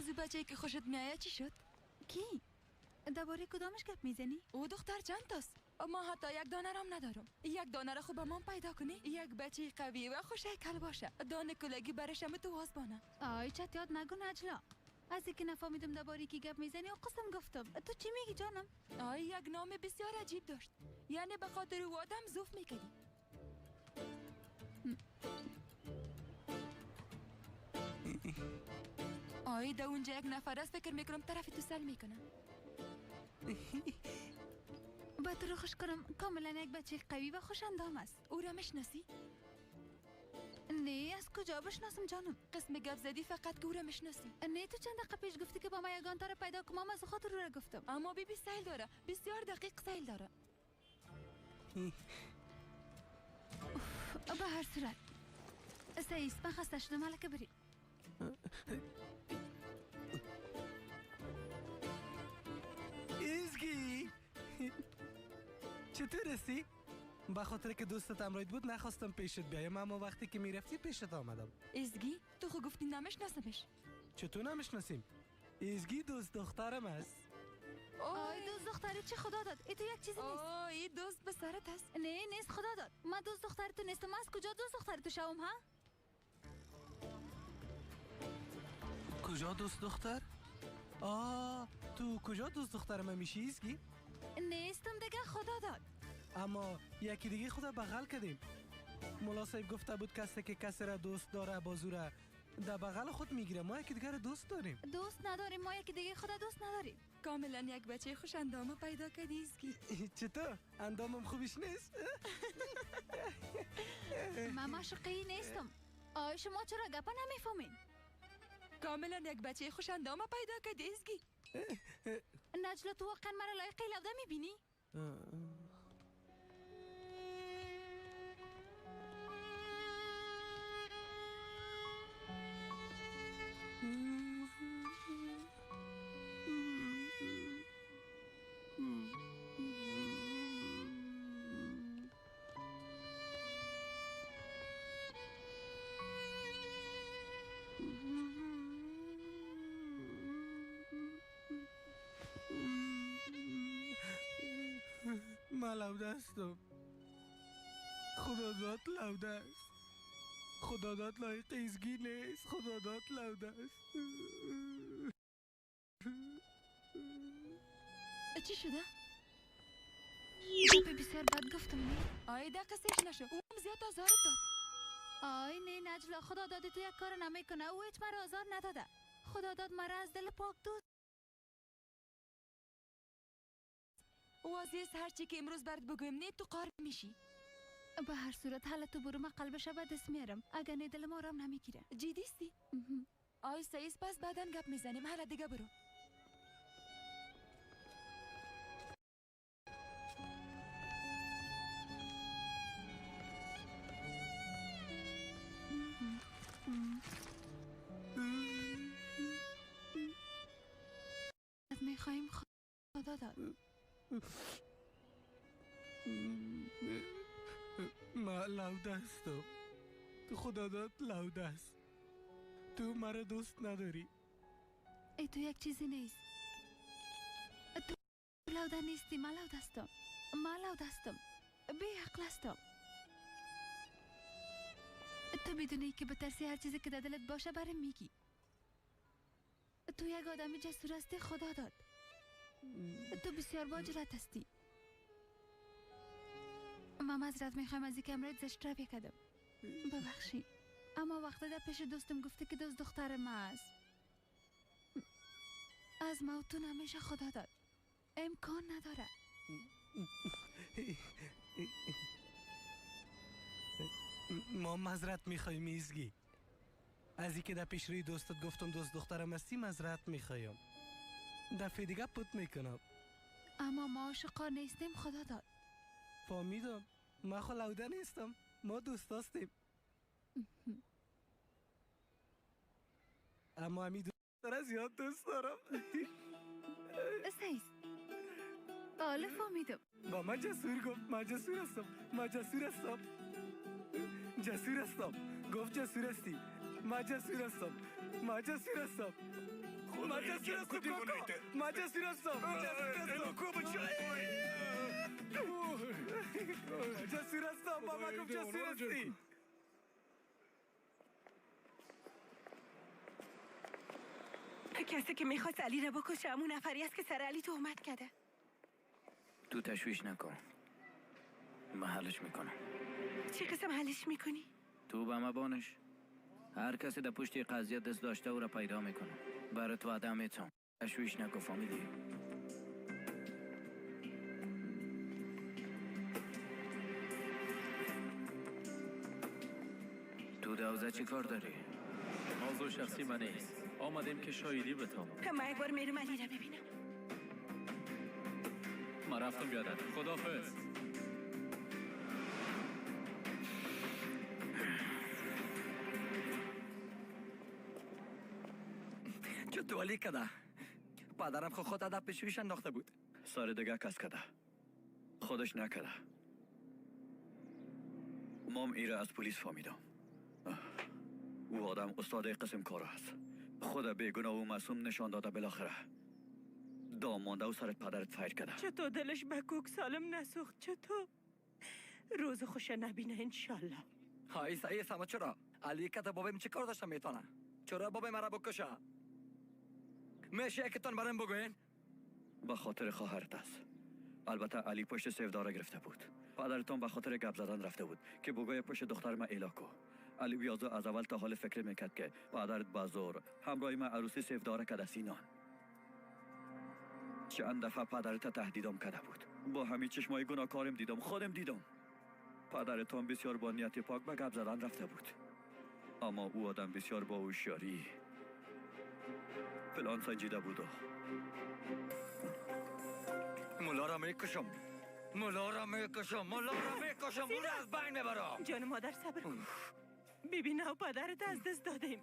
از او بچه که خوشت میآید چی شد؟ کی؟ درباره کدامش گپ میزنی؟ او دختر چند تاست؟ ما حتی یک دانه رام ندارم. یک دانه را خوب ما پیدا کنی، یک بچه قوی و خوش هیکل باشه، دانه کلگی برش هم تو واسبانه. آی چت یاد نگو نجلا، از اینکه نفهمیدم درباره کی گپ میزنی و قسم گفتم. تو چی میگی جانم؟ آی یک نام بسیار عجیب داشت، یعنی به خاطر او آدم زوف میکردی. آی در اونجا یک نفر است، فکر میکنم طرف تو سل میکنه. با تو رو خوش کنم، کاملا یک بچه قوی و خوش اندام است. او را میشناسی؟ نه، از کجا بشناسم جانم؟ قسم گپ زدی فقط که او را میشناسی. نه، تو چند دقیقه پیش گفتی که با ما یگان تا را پیدا کنم، از خاطر او را گفتم. اما بیبی سیل داره، بسیار دقیق سیل داره. به هر صورت سعیس، من خسته شدم، حالا بری. ایزگی چطور هستی؟ به خاطر که دوستت همراهت بود نخواستم پیشت بیایم، اما وقتی که میرفتی پیشت آمدم. ایزگی تو خو گفتی نمیشناسمش. چطور نمیشناسیم؟ ایزگی دوست دخترم است. آی دوست دختری چه خدا داد؟ ای تو یک چیزی نیست. آی دوست به سرت است. نه نیست خدا داد، من دوست دختری تو نیستم. از کجا دوست دختری تو شوم ها؟ کجا دوست دختر؟ آه تو کجا دوست دختر من میشی ایزگی؟ نیستم دیگه خدا داد. اما یکی دیگه خدا بغل کردیم. ملا صاحب گفته بود کسی که کسی را دوست داره بازو را در بغل خود میگیره. ما یکی دیگه را دوست داریم. دوست نداریم، ما یکی دیگه خدا دوست نداریم. کاملا یک بچه خوش اندامه پیدا کردی ایزگی. چطور؟ اندامم خوبش نیست؟ من معشوقه نیستم. آی شما چرا گپا نمیفهمین؟ کاملا یک بچه خوش اندامه پیدا کردی ایزگی. نجلا تو واقعا مرا لایق لوده میبینی؟ من لوده هستم. خدا داد لوده است. خدا داد لایق ایزگی نیست. خدا داد لوده است. چی شده؟ گپ بسیار بد گفتم نه؟ آی دقیقه سیش نشو، اون زیاد آزارت داد. آی نه نجلا، خدا دادی تو یک کار نمیکنه. او هیچ مرا آزار نداده. خدا داد مرا از دل پاک دوست. واضح هرچی که امروز برات بگویم نه تو قار میشی. به هر صورت حالا تو برو، من قلبش به دست میارم. اگر نه دلم آرام نمیگیره. جدی هستی؟ آی سعیس پس بعدا گپ میزنیم، حالا دیگه برو. میخوایم خدا داد. من لوده هستم. تو خدا داد لوده است. تو مرا دوست نداری. ای تو یک چیزی نیست. تو لوده نیستی، من لوده هستم. من لوده هستم، بی عقل هستم. تو بدونی که بترسی هر چیزی که در دلت باشه برم میگی. تو یک آدم جسور هستی خدا داد. تو بسیار با جرأت هستی. من معذرت میخوایم از اینکه امروز زشت رویه کردم. ببخشید. اما وقتی در پیش دوستم گفته که دوست دختر ما است. از ما و تو نمیشه خدا داد. امکان نداره. ما معذرت میخوایم ایزگی. از اینکه در پیش روی دوستت گفتم دوست دخترم هستی معذرت میخوایم. دفعه دیگه پت میکنم. اما ما عاشقا نیستیم خدا داد. فهمیدم. من خو لوده نیستم، ما دوست هستیم. اما همی دوست داره زیاد دوست دارم. سیز حالا فهمیدم. با من جسور گفت من جسور هستم، من جسور هستم، جسور هستم. گفت جسور هستی، من جسور هستم، من جسور هستم. ما جسور هستم کاکا، ما جسور هستم. جسور هستم بابا، گفت جسور هستی. کسی که میخواست علی را بکشه همون نفری است که سر علی تهمت کرده. تو تشویش نکن، من حلش میکنم. چه قسم حلش میکنی؟ تو به ما بانش، هر کسی در پشت قضیه دست داشته او را پیدا میکنم. برات وعده میتم. تشویش نکن، فهمیدی؟ تو دوزه چی کار داری؟ موضوع شخصی من نیست. آمدیم که شاهدی بتم. من یک بار میرم علی را ببینم. من رفتم بیادر. خداحافظ. چطور علی کده؟ پدرم خود ادب پیشویش انداخته بود. سر دیگه کس کده، خودش نکده. مام ایره از پلیس فهمیدم. او آدم استاد قسم کار است. خود بیگناه و معصوم نشان داده، بالاخره دام مانده و سرت پدرت فیر کرده. چطور دلش به کوک سالم نسوخت؟ چطور روز خوش نبینه انشالله. های صحیح سما. چرا علی کده بابیم چه کار داشته میتونه؟ چرا بابای مرا بکشه؟ میشه یکتان برام بگوین؟ به خاطر خواهرت است. البته علی پشت سیفدار گرفته بود. پدرتان به خاطر گپ زدن رفته بود که بگوی پشت دختر ما ایلا کو. علی بیازو از اول تا حال فکر میکرد که پدرت بزور همراه ما عروسی سیفدار کده. سینان چند دفعه پدرت تهدیدم کرده بود. با همین چشمای گناهکارم دیدم، خودم دیدم. پدرتان بسیار با نیت پاک به گپ زدن رفته بود، اما او آدم بسیار با هوشیاری پلان سنجیده بود. ملا را میکشم، ملا را میکشم، ملا را میکشم، او را از بین میبرم. جان مادر صبر کن. ببین او پدرت از دست دادیم.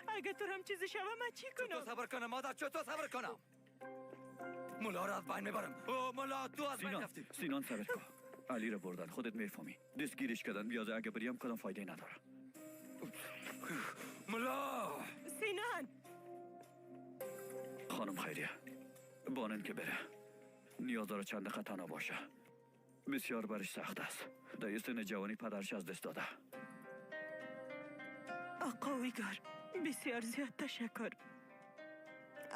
اگه تو هم چیزی شوه من چی کنم؟ چطور صبر کنم مادر؟ چطور صبر کنم؟ ملا را از بین میبرم. او ملا تو از بین رفتی. سینان صبر کن. علی را بردن، خودت میفهمی. دستگیرش کردن. بیازه اگه بریم کدام فایده نداره. ملا سینان. خانم خیریه بانن که بره. نیاز داره چند دقیقه تنها باشه. بسیار برش سخت است. در سن جوانی پدرش از دست داده. آقا ویگار بسیار زیاد تشکر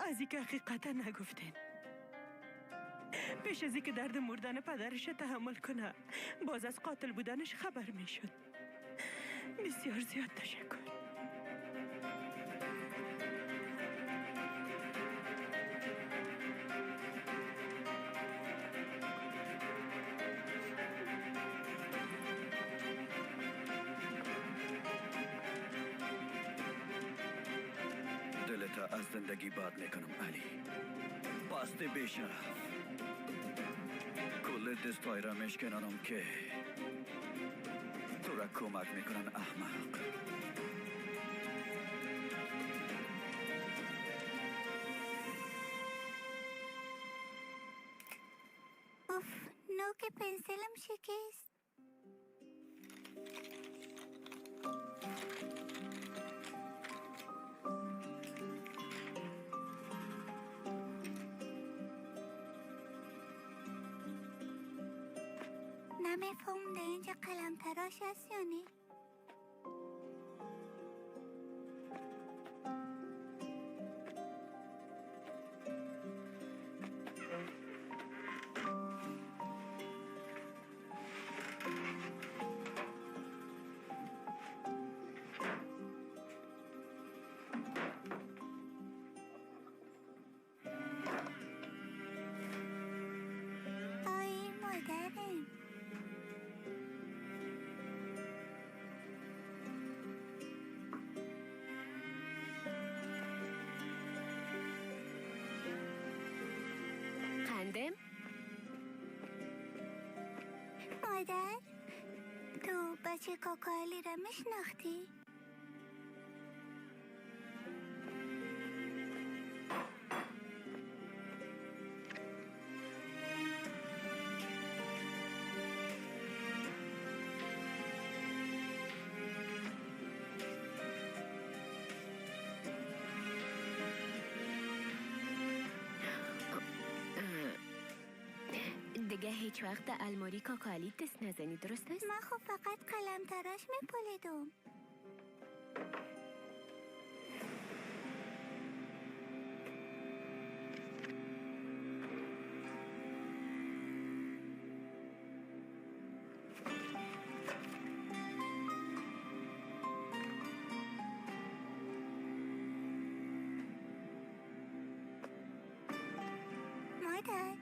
از اینکه حقیقتا نگفتین. پیش از اینکه درد مردن پدرش تحمل کنه باز از قاتل بودنش خبر میشد. بسیار زیاد تشکر. دلت از زندگی بد میکنم علی. پست بیشرف. کل دستای را میشکنانم که تو را کمک میکنن احمق. اوف، نوک پنسلم شکست. نمیفهم در اینجا قلم تراش هست یا نه؟ آی مادرم. قندم؟ مادر، تو بچه کاکا علی را میشناختی؟ هیچ وقت در الماری کاکا علی دست نزنی، درست است؟ من خب فقط قلم تراش میپولیدم. مادر،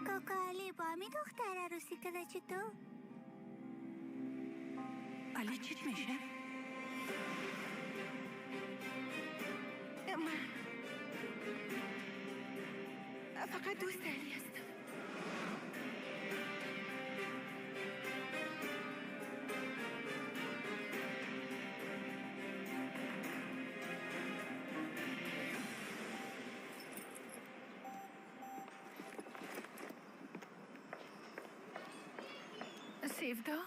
کاکا علی با می دختر عروسی کرده چطور؟ علی چیت میشه؟ من فقط دوست علی هستم. سیودا،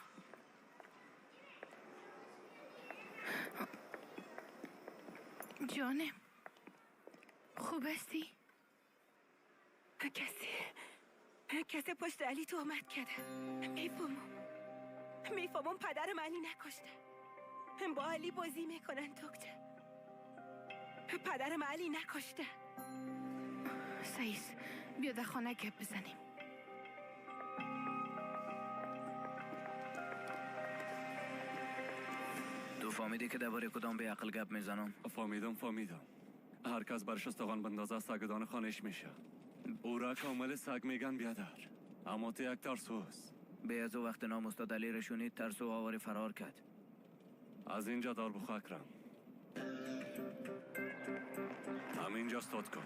جانم، خوب هستی؟ کسی پشت علی تهمت کرده. میفهمم پدرم علی نکشته. با علی بازی میکنن دکتر. پدرم علی نکشته. سعیس، بیا در خانه گپ بزنیم. تو فهمیدی که درباره کدام به عقل گپ میزنم؟ فهمیدم. هر کس برش استخوان بندازه سگدان خانش میشه. او را کامل سگ میگن بیادر، اما تو یک ترسوست. به از او وقت نام استاد علی رشونید ترسو آواری فرار کرد. از اینجا دار بخو اکرم. همینجا استاد کن.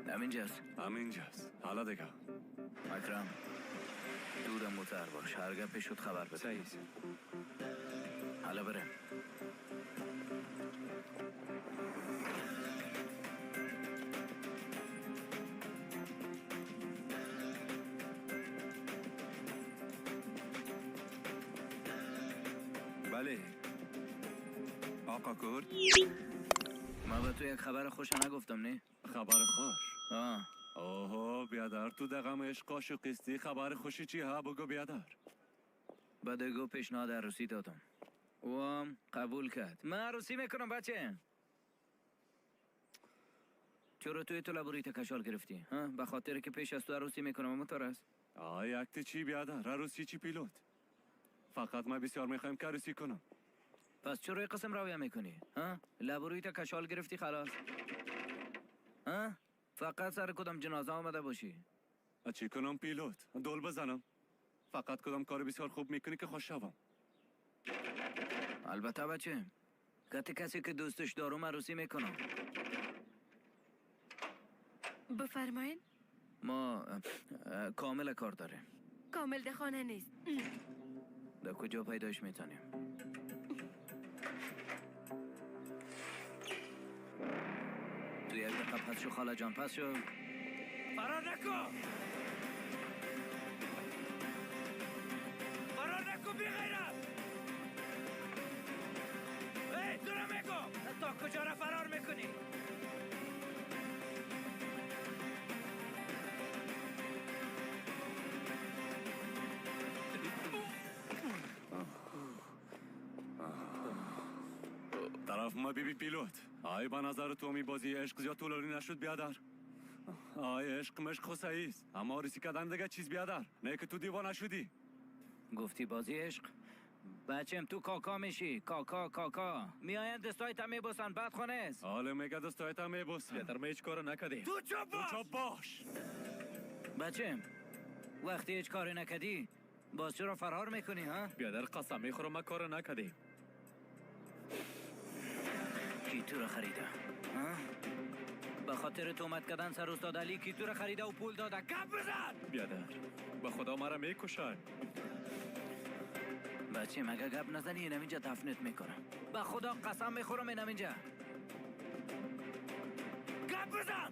همینجاست. همینجاست. حالا دیگه اکرم، دورم متر باش، هر گپی شد خبر بده. صحیح. حالا برم. بله آقا کرد، ما به تو یک خبر خوش نگفتم نه؟ خبر خوش؟ آه. اوه بیادر، تو دقم عشق و قسطی خبر خوشی چی ها؟ بگو بیادر. بعد گو پیشنهاد عروسی دادم، او هم قبول کرد. من عروسی میکنم بچه. چرا توی تو لبوری کشال گرفتی؟ ها؟ به خاطر که پیش از تو عروسی میکنم اما تو راست. آه یکتی چی بیادر؟ عروسی چی پیلوت؟ فقط من بسیار میخوایم که عروسی کنم. پس چرا یه قسم رویه میکنی؟ ها؟ لبوری کشال گرفتی خلاص. ها؟ فقط سر کدام جنازه آمده باشی. چی کنم پیلوت؟ دول بزنم؟ فقط کدام کار بسیار خوب میکنی که خوش شوم. البته بچه، کتی کسی که دوستش دارم عروسی میکنم. بفرمایین. ما کامل کار داریم. کامل در خانه نیست. در کجا پیداش میتونیم؟ تو یک دقیقه پس شو خاله جان، پس شو. فرار نکن، فرار نکن بی غیرت. ای تو را میگم تا کجا را فرار میکنی؟ طرف ما بیبی پیلوت. آی به نظر تو می بازی عشق زیاد طولانی نشد بیادر. آی عشق مشق خساییست، اما عروسی کردن دیگه چیز بیادر. نه که تو دیوانه شدی. گفتی بازی عشق؟ بچم تو کاکا میشی. کاکا کاکا میآیند دستایت هم میبوسن بعد خانه است. حالا میگه دستایت هم میبوسن. بیادر ما هیچ کارو نکردیم. تو چپ باش، تو چپ باش. بچم وقتی هیچ کاری نکردی باز چرا فرار میکنی ها؟ بیادر قسم میخورم ما کارو نکردیم. کی تو را خریده؟ ها؟ به خاطر تهمت کردن سر استاد علی کی تو را خریده و پول داده؟ گپ بزن! بیادر به خدا مرا میکشن. بچه مگه گپ نزنی اینم اینجا دفنت میکنم. به خدا قسم میخورم اینم اینجا. گپ بزن!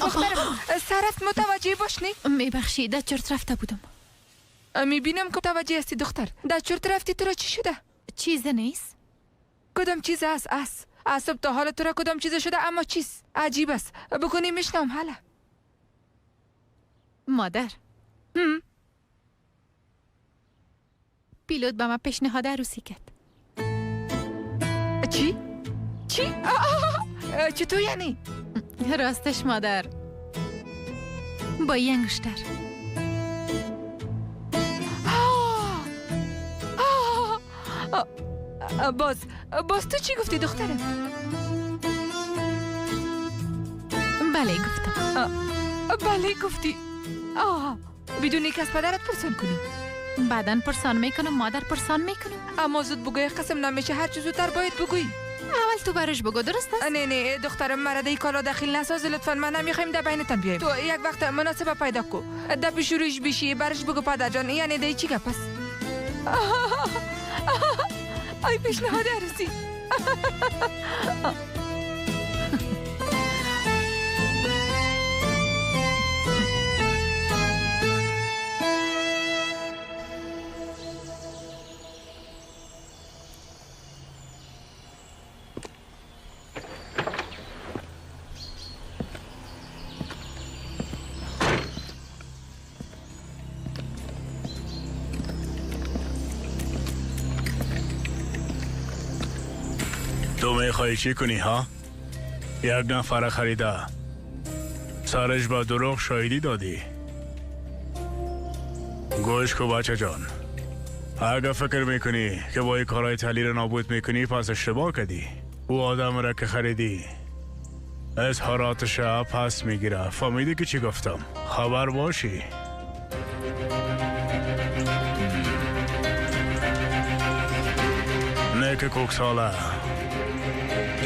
دخترم سرفت متوجه باش نی؟ میبخشی در چرت رفته بودم. میبینم که متوجه هستی دختر. در چرت رفتی، تو را چی شده؟ چیز نیست. کدام چیز است؟ است اصب تا حال تو را کدام چیز شده؟ اما چیز عجیب است. بکنی میشنم حالا. مادر، پیلوت به من پیشنهاد عروسی کرد. چی؟ چی؟ چطور یعنی؟ راستش مادر، با این انگشتر. باز تو چی گفتی دخترم؟ بله گفتم. بله گفتی؟ بدون که از پدرت پرسان کنی؟ بعداً پرسان میکنم مادر، پرسان میکنم. اما زود بگوی قسم نمیشه، هر چه زودتر باید بگویی. اول تو برش بگو، درست است؟ نه نه دخترم، مرا در کارا دخیل نساز لطفا. من نمیخوایم در بینتان بیایم. تو یک وقت مناسب پیدا کو، در پیش رویش بشی، برش بگو پدر جان یعنی دی چی گپ است. ای پیشنهاد عروسی. تو میخوای چی کنی ها؟ یک نفر خریده، سرش با دروغ شاهدی دادی. گوش کو بچه جان، اگه فکر میکنی که با این کارهای تلی رو نابود میکنی پس اشتباه کردی. او آدم را که خریدی اظهاراتش پس میگیره. فهمیدی که چی گفتم؟ خبر باشی. نه که کوکساله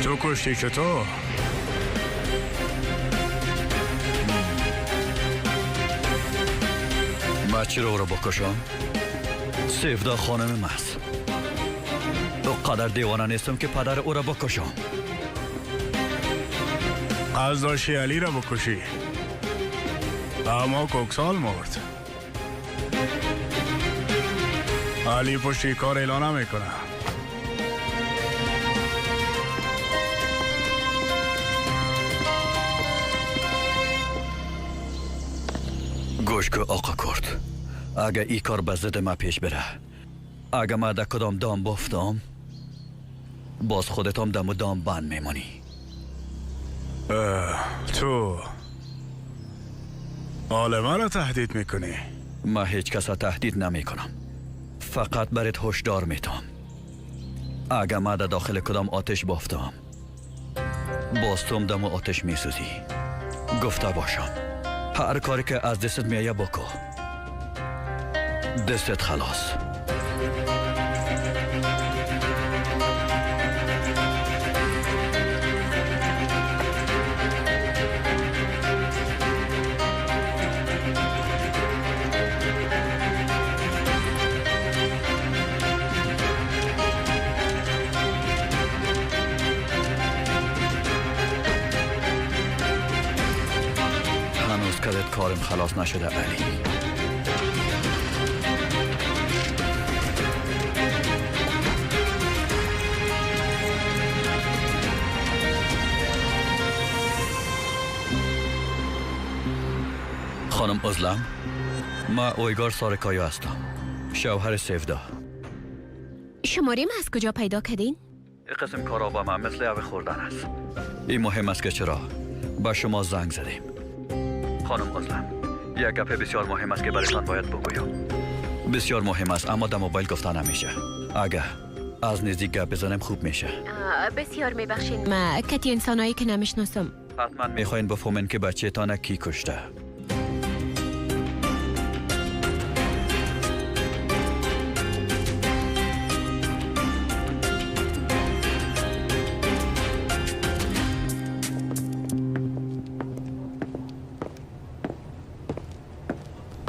تو کشتی چطور؟ من چرا او را بکشم؟ سیفدا خانم ماست. او قدر دیوانه نیستم که پدر او را بکشم. قصد داشتی علی را بکشی، اما کوکسال مرد. علی پشتی کار اعلان نمیکنه. گوش که آقا کرد، اگه ای کار به ضد ما پیش بره، اگه ما در کدام دام بافتم، باز خودتم دم و دام بند میمانی. تو حال من را تهدید میکنی؟ من هیچ کس را تهدید نمی کنم، فقط برات هشدار میتم. اگه ما در داخل کدام آتش بافتم، باز توم دم و آتش میسوزی. گفته باشم هر کاری که از دستت میایه بکو، دستت خلاص. کارم خلاص نشده علی. خانم ازلم، ما اویگار سارکایا هستم، شوهر سیفدا. شماره ما از کجا پیدا کردین؟ این قسم کارا با من مثل آب خوردن است. این مهم است که چرا با شما زنگ زدیم. خانم ازلم، یک گپ بسیار مهم است که برایتان باید بگویم. بسیار مهم است، اما در موبایل گفته نمیشه. اگه از نزدیک گپ بزنیم خوب میشه. بسیار میبخشین، ما کتی انسانایی که نمیشناسم. حتما میخواین بفهمین که بچه تان کی کشته.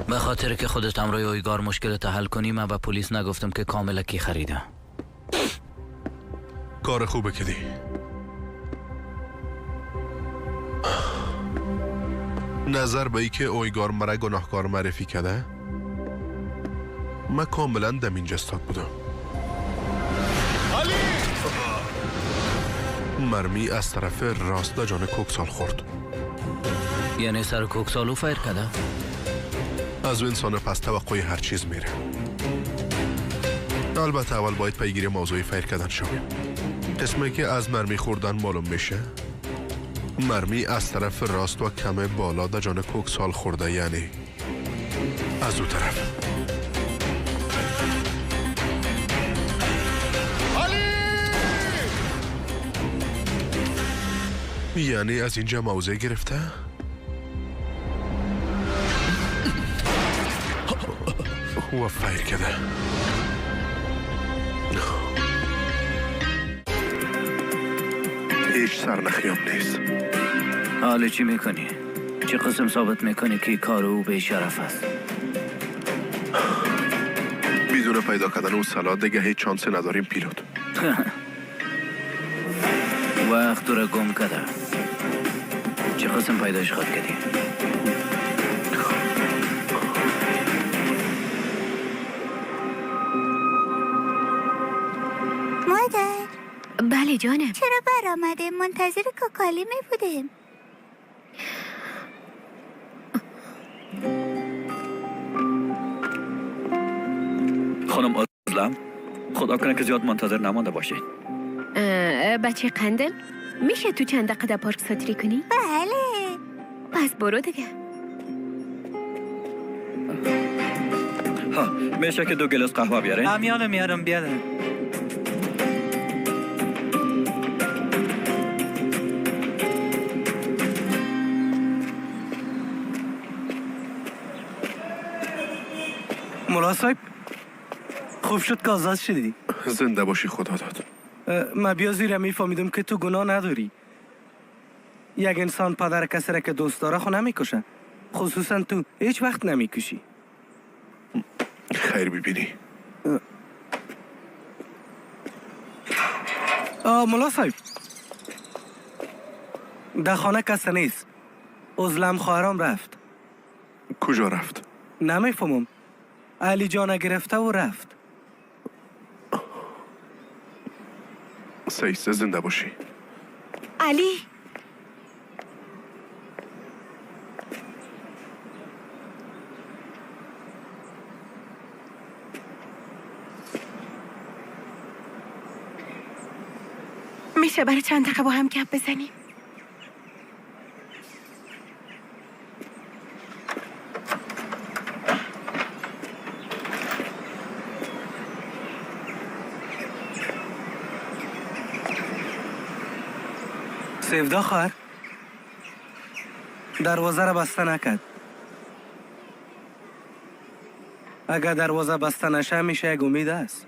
به خاطر که خودت همراه اویگار مشکلت حل کنی، من به پلیس نگفتم که کاملا کی خریده. کار خوبه کدی. نظر به ای که اویگار مرا گناهکار معرفی کرده، من کاملا دم اینجا استاد بودم. علی! مرمی از طرف راست در جان کوکسال خورد. یعنی سر کوکسالو فایر کرده؟ از او انسان پس توقع هر چیز میره. البته اول باید پیگیری موضوع فایر کردن شویم. قسمی که از مرمی خوردن معلوم میشه، مرمی از طرف راست و کم بالا در جان کوکسال خورده، یعنی از او طرف. علی! یعنی از اینجا موضع گرفته؟ و فایر کرده. هیچ سرنخیام نیست. حالا چی میکنی؟ چه قسم ثابت میکنی که کار او به شرف است؟ بدون پیدا کردن او سلاح دیگه هیچ چانسی نداریم پیلوت. وقت رو گم کرده. چه قسم پیداش خواد کردی؟ مادر. بله جانم. چرا برآمده؟ منتظر کوکالی می بودیم. خانم ازلم، خدا کنه که زیاد منتظر نمانده باشین. بچه قندل، میشه تو چند دقیقه در پارک ساتری کنی؟ بله. پس برو دیگه. ها، میشه که 2 گلاس قهوه بیارین؟ همیانو میارم بیارم. مولا صاحب، خوب شد که آزاد شدی. زنده باشی خدا داد. من بیا زیرا میفهمیدم که تو گناه نداری. یک انسان پدر کسی را که دوست داره خو نمیکشه، خصوصا تو هیچ وقت نمیکشی. خیر ببینی. مولا صاحب، در خانه کسی نیست. عزلم خواهرام رفت. کجا رفت؟ نمیفهمم. علی جان گرفته و رفت. سیسه زنده باشی. علی، میشه برای چند دقیقه با هم گپ بزنیم؟ سیودا خواهر، دروازه را بسته نکرد. اگر دروازه بسته نشه میشه یک امید است.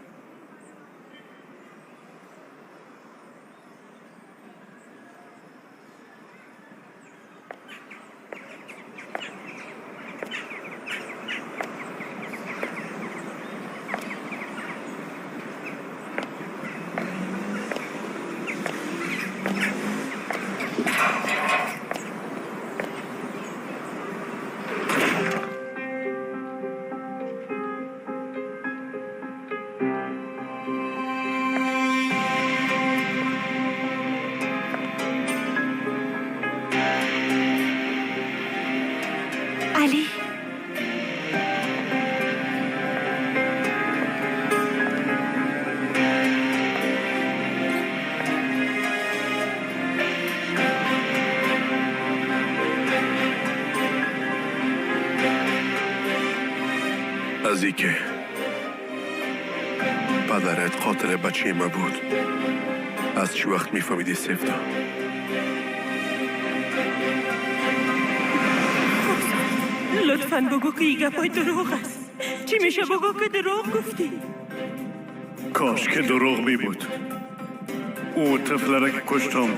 علی، از اینکه پدرت قاتل بچه ما بود از چی وقت میفهمیدی سفتا؟ لطفاً بگو که این گپای دروغ است. چی میشه بگو که دروغ گفتی؟ کاش که دروغ می بود. او طفل را که کشتم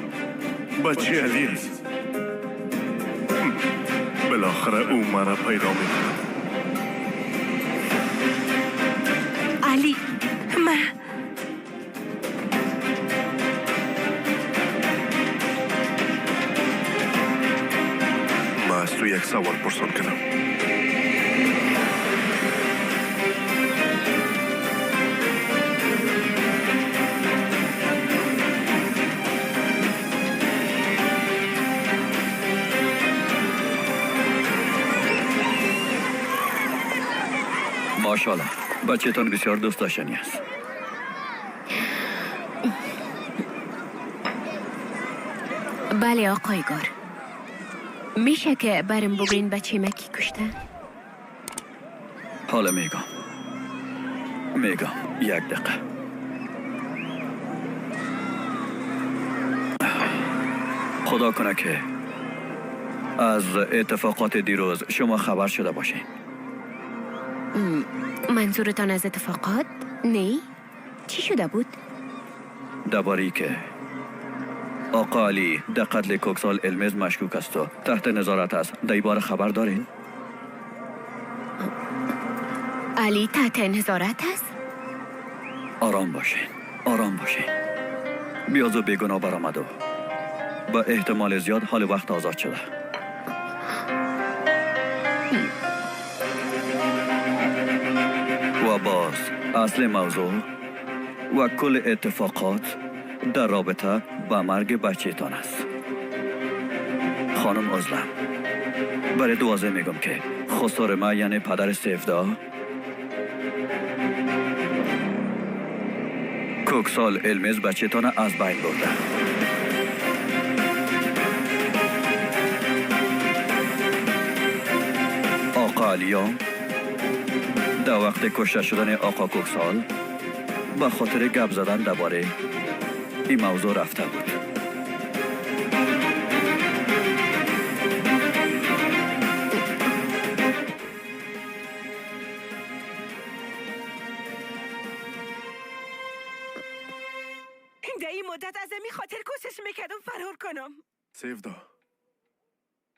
بچه علی است. بالاخره او مرا پیدا میکند. علی، من ما از تو یک سوال پرسان کردم. ماشاءالله بچه‌تان بسیار دوست داشتنی است. بله آقای گار، میشه که برم بگوین بچه ما کی کشته؟ حالا میگم یک دقیقه. خدا کنه که از اتفاقات دیروز شما خبر شده باشین. منظورتان از اتفاقات؟ نه؟ چی شده بود؟ درباره که آقا علی در قتل کوکسال المز مشکوک است و تحت نظارت است. در باره خبر دارین؟ علی تحت نظارت است؟ آرام باشین، آرام باشین. بیازو بیگناه برآمد و با احتمال زیاد حال وقت آزاد شده. و باز اصل موضوع و کل اتفاقات در رابطه با مرگ بچه‌تان است. خانم ازلم، برای دوازه میگم که خسر ما یعنی پدر سیفدا کوکسال المز بچه‌تان از بین برده. آقا علیام در وقت کشته شدن آقا کوکسال به خاطر گپ زدن درباره این موضوع رفته بود. در این مدت از این خاطر کوشش میکردم فرار کنم. سیفدا،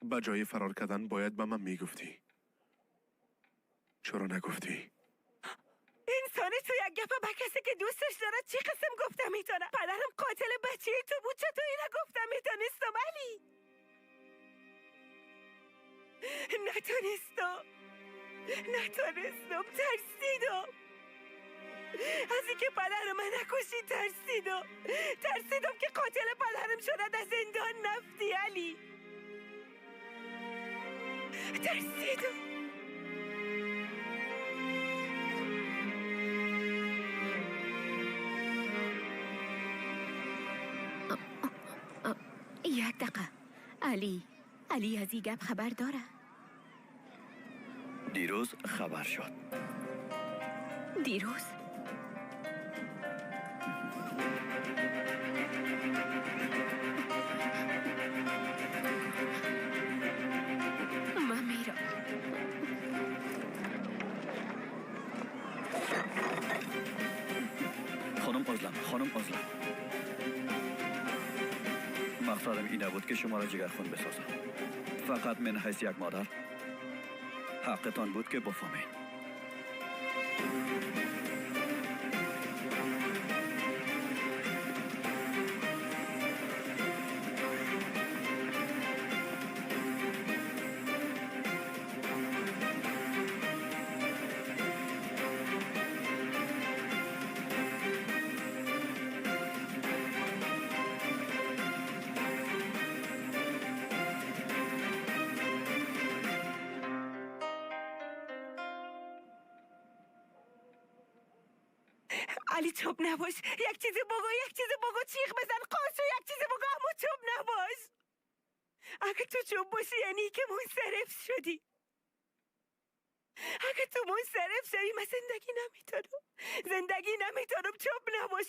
به جای فرار کردن باید به من میگفتی. چرا نگفتی؟ انسانی تو یک گپه به کسی که دوستش داره چی قسم گفته میتونه؟ پدرم قاتل بچه تو بود، چطور اینو گفته میتونستم علی؟ نتونستم، ترسیدم از اینکه پدر من نکشی. ترسیدم که قاتل پدرم شده در زندان نفتی علی. ترسیدم. یک دقیقه. علی از این گپ خبر داره؟ دیروز خبر شد. دیروز؟ من میرم. خانم ازلم، مقصدم این نبود که شما را جگرخون بسازم. فقط من حیث یک مادر حقتان بود که بفهمین. علی چوب نباش، یک چیزی بگو، چیخ بزن، قاسو، یک چیزی بگو، اما چوب نباش. اگه تو چوب باشی یعنی که منصرف شدی. اگه تو منصرف شدی من زندگی نمیتونم. چوب نباش،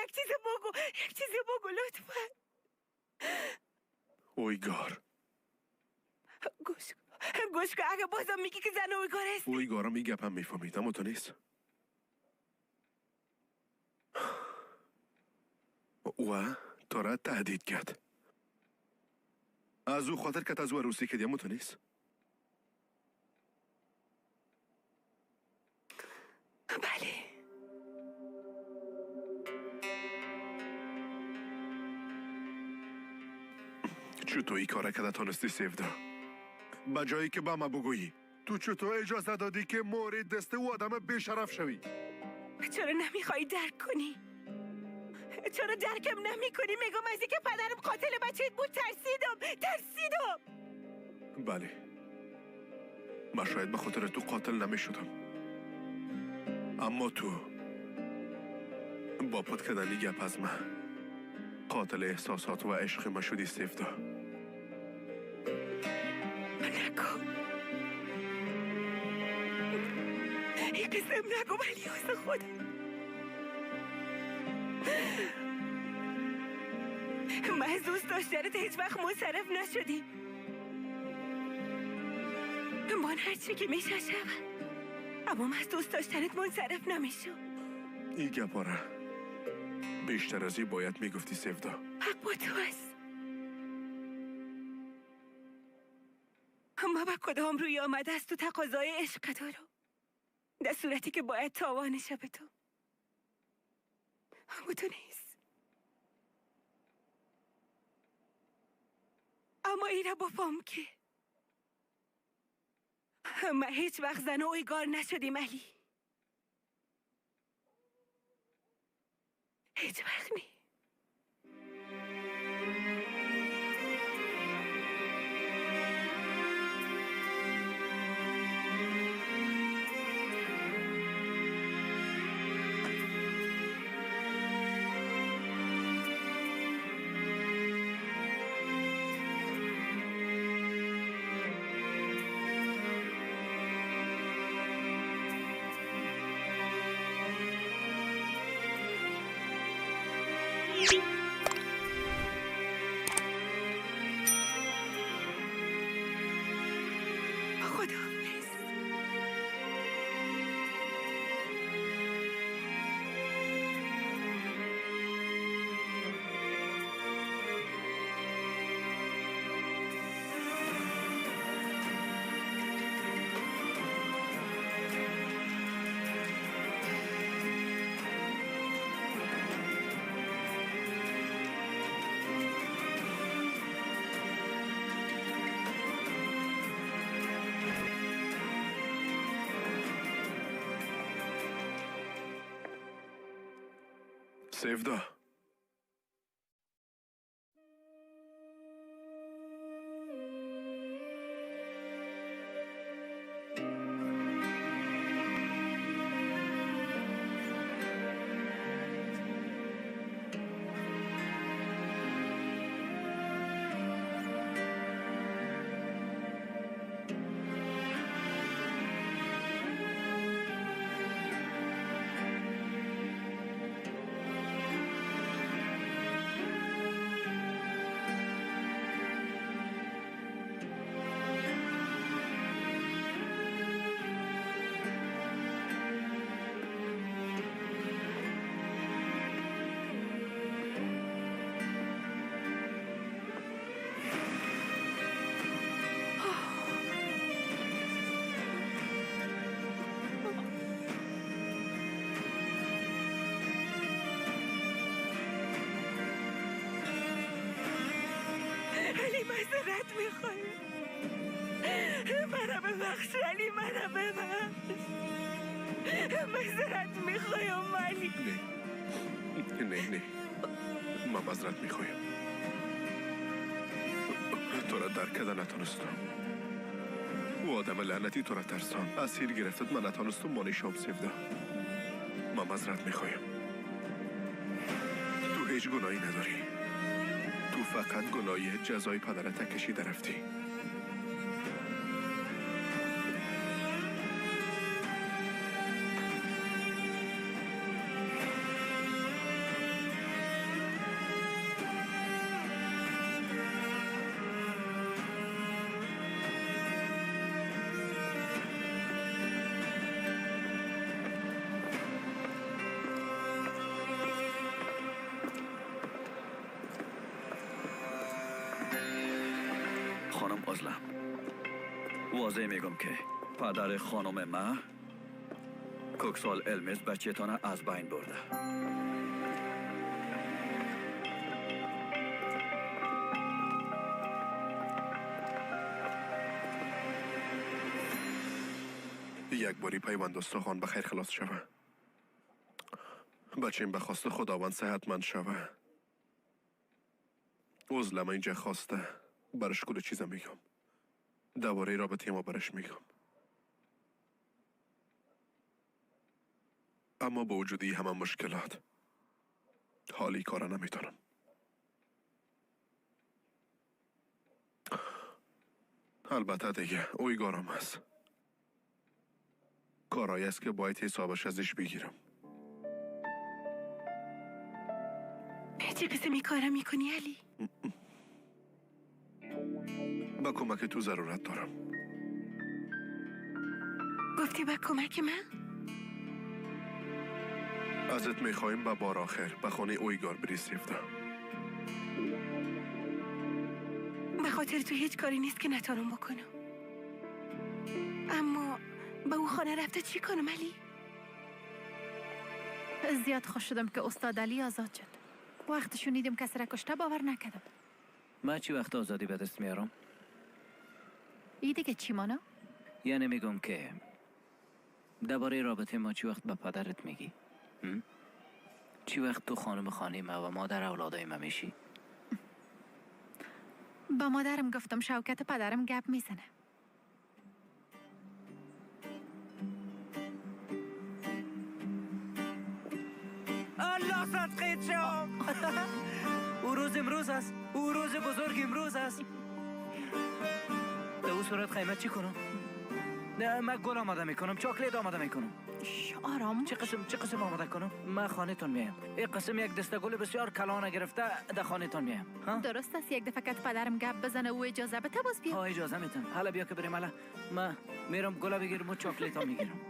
یک چیزی بگو لطفا. اویگار، گوش کن، اگه بازم میگی که زن اویگار هستی. اویگارم این گپم میفهمید، اما تو نیست. او تو را تهدید کرد. از او خاطر که از او عروسی کردی، اما تو نیست. بله. چطور این کار کرده تانستی سیفدا؟ به جایی که به ما بگویی تو چطور اجازه دادی که مورد دست او آدم بیشرف شوی؟ چرا نمیخوای درک کنی؟ چرا درکم نمی کنی؟ میگم از اینکه پدرم قاتل بچه‌ت بود ترسیدم. بله، من شاید به خاطر تو قاتل نمی شدم، اما تو با پت کردنی گپ از من قاتل احساسات و عشق ما شدی سفدا. نگو این قسم نگو ولی از خدا من از دوست داشتنت هیچ وقت منصرف نشدیم. من هرچی که میشه شود، اما من از دوست داشتنت منصرف نمیشم. این گپاره بیشتر از این باید میگفتی سفدا. حق با تو است. ما به کدام روی آمده است تو تقاضای عشق دارم، در صورتی که باید تاوانش به تو. اما تو نیست. اما ایره بفهم که ما هیچ وقت زن و ایگار نشدیم علی. هیچ وقت نی. سفدا علی معذرت میخوایم. مرا ببخش علی، مرا ببخش. معذرت میخوایم علی. نه نه نه، من معذرت میخوایم. تو را درک کرده نتانستم. او آدم لعنتی تو را ترسان اسیر گرفتت، من نتانستم مانع شام سفدا. من معذرت میخوایم. تو هیچ گناهی نداری. تو فقط گناهی جزای پدرت کشیده رفتی. خانم ازلم، واضح میگم که پدر خانم ما کوکسال المز بچه‌تان از بین برده. یک باری پیوند استخوان به خیر خلاص شوه. بچیم به خواست خداوند صحتمند شوه. ازلم اینجا خواسته برش کل چیزم میگم. درباره رابطه ما برش میگم. اما با وجود همه مشکلات حالی کارا نمیتونم. البته دیگه اویگارم هست. کارایی است که باید حسابش ازش بگیرم. چه قسمی کارا میکنی علی؟ با کمک تو ضرورت دارم. گفتی با کمک من؟ ازت میخوایم به بار آخر به خانه اویگار بری سیفته. به خاطر تو هیچ کاری نیست که نتانم بکنم. اما به او خانه رفته چی کنم علی؟ زیاد خوش شدم که استاد علی آزاد شد. وقتی شنیدم کسی را کشته باور نکردم. من چی وقت آزادی به دست میارم؟ ای دیگه چی مانا؟ یعنی میگم که درباره رابطه ما چی وقت به پدرت میگی؟ چی وقت تو خانم خانه ما و مادر اولادای ما میشی؟ با مادرم گفتم شوکت پدرم گپ میزنه. الله صدقه شم. او روز امروز است. او روز بزرگ امروز است. به او صورت خیمه چی کنم؟ نه من گل آماده میکنم، چاکلیت آماده میکنم. آرام. چه قسم آماده کنم؟ من خانه تون میام. این قسم یک دسته گل بسیار کلانه گرفته در خانه تون میام. درست است. یک دفعه که پدرم گپ بزنه و اجازه بده باز بیا. ها اجازه میتم. حالا بیا که بریم. حالا من میرم گل بگیرم و چاکلیت ها میگیرم.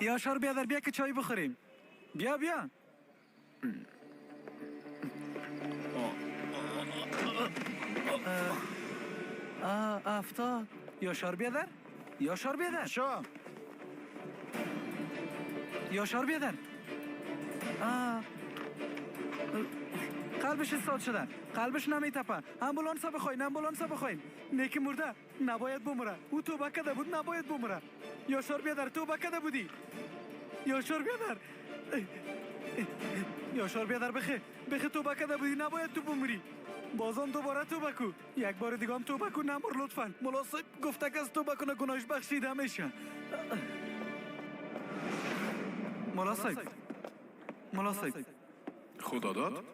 یاشار بیادر بیا که چای بخوریم. بیا بیا. افتاد. یاشار بیادر، یاشار بیادر، شا یاشار بیادر. قلبش استاد شده، قلبش نمیتپه. امبولانس بخواین، امبولانس بخواین. نیکی مرده، نباید بمره. او توبه کرده بود، نباید بمره. یاشار بیادر توبه کرده بودی. یاشار بیادر، یاشار بیادر، بخه بخه توبه کرده بودی، نباید تو بمری. بازم دوباره توبه کو، یک بار دیگه هم توبه کو، نمر لطفا. ملا صاحب گفته که از توبه کنه گناهش بخشیده میشه. ملا صاحب، ملا صاحب، خدا داد.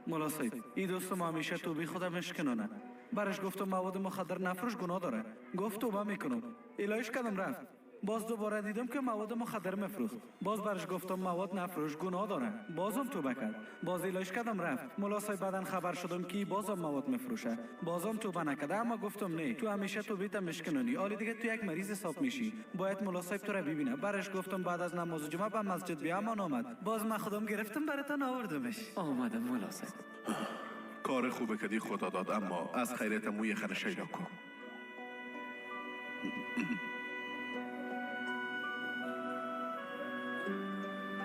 ملا صاحب، این دوست ما همیشه توبه خودم مشکنانه. برش گفتم مواد مخدر نفروش گناه داره. گفت توبه میکنم. الهیش کردم رفت. باز دوباره دیدم که مواد مخدر مفروخت. باز برش گفتم مواد نفروش گناه داره. بازم توبه کرد. باز الهیش کردم رفت. ملا صاحب بعدن خبر شدم که بازم مواد مفروشه. بازم توبه نکرده. اما گفتم نه، تو همیشه توبه تا مشکنانی. حالی دیگه تو یک مریض حساب میشی. باید ملا صاحب تو را ببینه. برش گفتم بعد از نماز جمعه به مسجد بیا. اما آمد. باز من خودم گرفتم براتون آوردمش. آمدم ملا صاحب. کار خوبه کدی خدا داد، اما از خیرت موی خرش ایلا کن.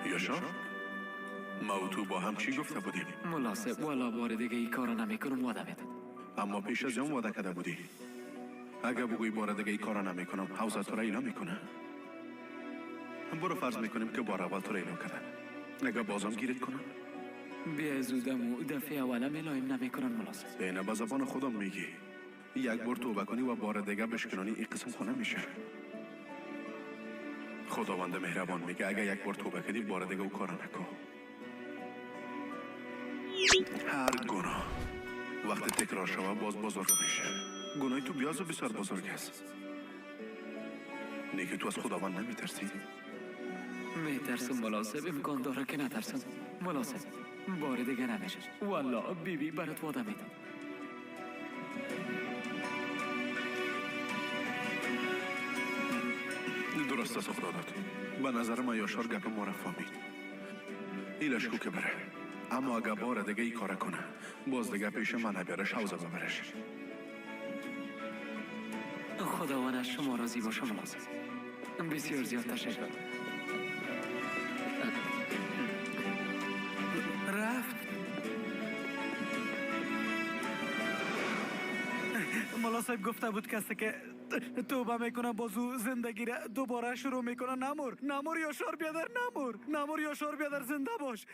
یاشار، ما و تو با هم چی گفته بودیم؟ مناسب والا بار دیگه ای کارو نمیکنم وعده میدم. اما پیش از اون وعده کرده بودی. اگه بگویی بار دیگه ای کارو نمیکنم، حوزه تو را ایلا میکنه. برو فرض میکنیم که بار اول تو را ایلا کردن. اگه بازم گیرت کنم؟ بیا زودم و دفعه اولم الایم نمیکنن مناسب. اینه با زبان خودم میگی. یک بار توبه کنی و بار دیگه بشکنانی این قسم خونه میشه. خداوند مهربان میگه اگه یک بار توبه کردی بار دیگه او کارو نکن. هر گناه وقتی تکرار شود باز بزرگ میشه. گناه تو بیاز و بسیار بزرگ است. نیکه تو از خداوند نمیترسی؟ میترسم مناسب، امکان داره که نترسم. مناسب بار دیگه نمیشه. والله بیبی برات وعده میدم. درست است خدا داد. به نظر من یاشار گپ ما را فهمید. ایلش کو که بره. اما اگه بار دیگه ای کار کنه باز دیگه پیش من نبیارش، حوزه ببرش. خداوند از شما راضی باشه مناسب. بسیار زیاد تشکر. رفت. ملا صاحب گفته بود کسی که توبه میکنه بازو زندگی را دوباره شروع میکنه. نمور، نمور یاشار بیادر، نمور، نمور یاشار بیادر، زنده باش.